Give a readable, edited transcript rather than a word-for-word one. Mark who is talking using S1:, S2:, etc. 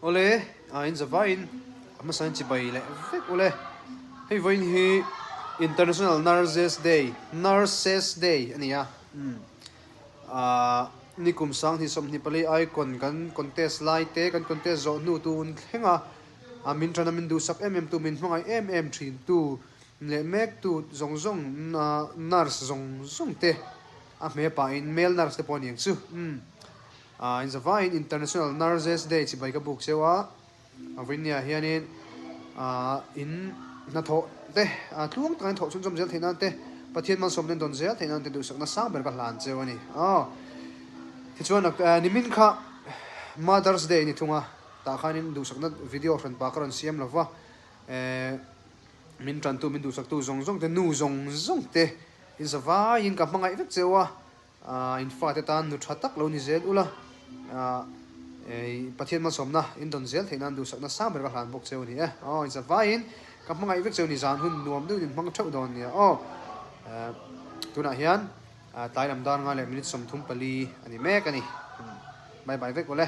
S1: Awle, a in zavaiin a hmasain chibai leh vek ule. Hei vawiin hi International Nurses Day, Nurses Day a ni a. Umm ah nikum 2024 icon kan contest lai te, kan contest zawh hnu tun thleng a, a min tana min duhsak em em tu, min hmangaih em em thin tu leh mek tu zawng zawng nurse zawng zawng te a hme pahin male nurse te pawh a ni ang chu. Umm. Ah in zavaiin International Nurses Day chibai ka buk cheu a, a vawinia hianin ah in hnathawh te ah tluang takin thawh chhunzawm zel theih nan te Pathian malsawmna in dawn zel theih nan te duhsakna sang ber ka hlan cheu a ni. Aw tichuan nimin kha Mother's Day ni thung a, tah khanin duhsakna video hran pa ka rawn siam lo va, eh min tantu min duhsaktu zawng zawng te nu zawng zawng te in zavaiin ka hmangaih vek cheu a. In fate tan nu tha tak lo ni zel ula, Pathian malsawmna in dawn zel theih nan duhsakna sang ber ka hlan bawk cheu a ni e. Aw, in zavaiin ka hmangaih vek cheu ni zan hun nuam deuhin in hmang theuh dawn nia aw. Tunah hian tlai lam dar nga leh minute 34 a ni mek a ni. Bye bye vek ule.